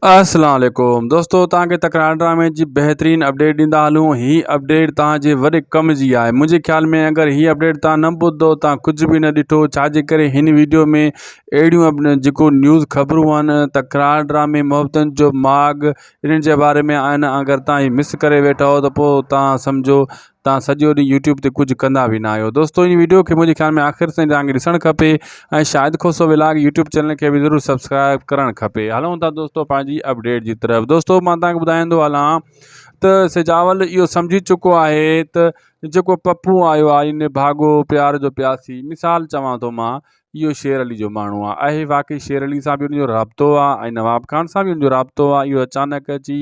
السلام عليڪم دوستو توهان کي تڪرار ڊرامي جي بهترين اپڊيٽ ڏيندا هلون هي اپڊيٽ توهان جي وڏي ڪم جي آهي منهنجي خيال ۾ اگر هي اپڊيٽ توهان نه ٻڌو توهان ڪجهه به نه ڏٺو ڇا جي ڪري هن ويڊيو ۾ اهڙيون جيڪو نيوز خبرون آهن تڪرار ڊرامي محبتن جو ماڳ انهن جي باري ۾ آهن اگر توهان هي مس ڪري ويٺا آهيو ته پوء توهان سمجهو توهان سڄو ڏينهن يوٽيوب تي ڪجهه ڪندا به نه آهيو دوستو ان ويڊيو کي منهنجي خيال ۾ آخر تائين توهان کي ڏسڻ کپي ۽ Shahid Khoso vlog YouTube channel کي به ضرور سبسڪرائب ڪرڻ کپي هلون ٿا دوستو پنهنجي اپڊيٽ جي طرف دوستو مان توهان کي ٻڌائيندو هلان ته سجاول اهو سمجهي چڪو آهي ته جيڪو پپو آيو آهي نڀاڳو پيار جو پياسي مثال چوان ٿو مان اهو شير علي جو ماڻهو آهي اهي واقعي شير علي سان به ان جو رابطو آهي ۽ نواب خان سان به ان جو رابطو آهي اهو اچانڪ اچي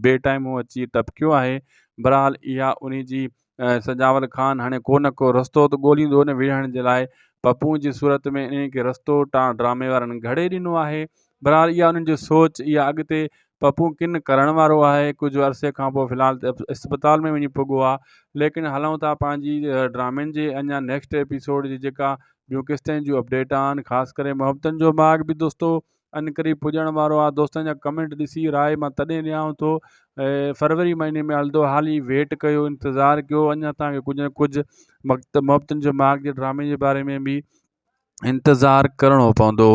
بي ٽائيم هو اچي ٽپڪيو آهي بهرحال اها ان جي سجاول خان هاڻي ڪو نه ڪو رستو ته ڳوليندو نه وڙهڻ جي لاء پپون جي صورت ۾ انهن کي رستو ٽان ڊرامي وارن گهڙي ڏنو آهي بهرحال اها انهن جي سوچ اها اڳتي پپون ڪن ڪرڻ وارو آهي ڪجهه عرصي کان پوء في الحال ته اسپتال ۾ وڃي پڳو آهي ليڪن هلون ٿا پنهنجي ڊرامن جي اڃا نيڪسٽ ايپيسوڊ جي جيڪا ٻيون قسطن جون اپڊيٽ آهن خاص ڪري محبتن جو ماڳ به دوستو ان قريب پڄڻ وارو آهي دوستن جا ڪمينٽ ڏسي راء مان تڏهن ڏيان ٿو فروري مهيني ۾ هلندو حالي ويٽ ڪيو انتظار ڪيو اڃا تان کي ڪجهه نه ڪجهه محبتن جو ماڳ جي ڊرامي جي باري ۾ به انتظار ڪرڻو پوندو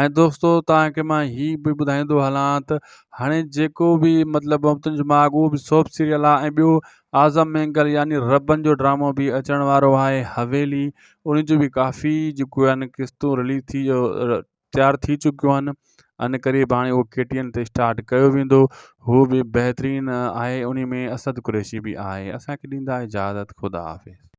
۽ دوستو توهان کي مان هي به ٻڌائيندو هلان ته هاڻي جيڪو به مطلب محبتن جو ماڳ اهو به سوپ سيريل آهي ۽ ٻيو اعظم مينگل يعني ربن جو ڊرامو به اچڻ وارو آهي حويلي ان جو به ڪافي جيڪو آهن قسطون رليز ٿي تيار ٿي چڪيون آهن ان قريب هاڻي اهو ڪي ٽي اين تي اسٽارٽ ڪيو ويندو هو به بهترين آهي ان ۾ اسد قريشي به آهي اسانکي ڏيندا اجازت خدا حافظ.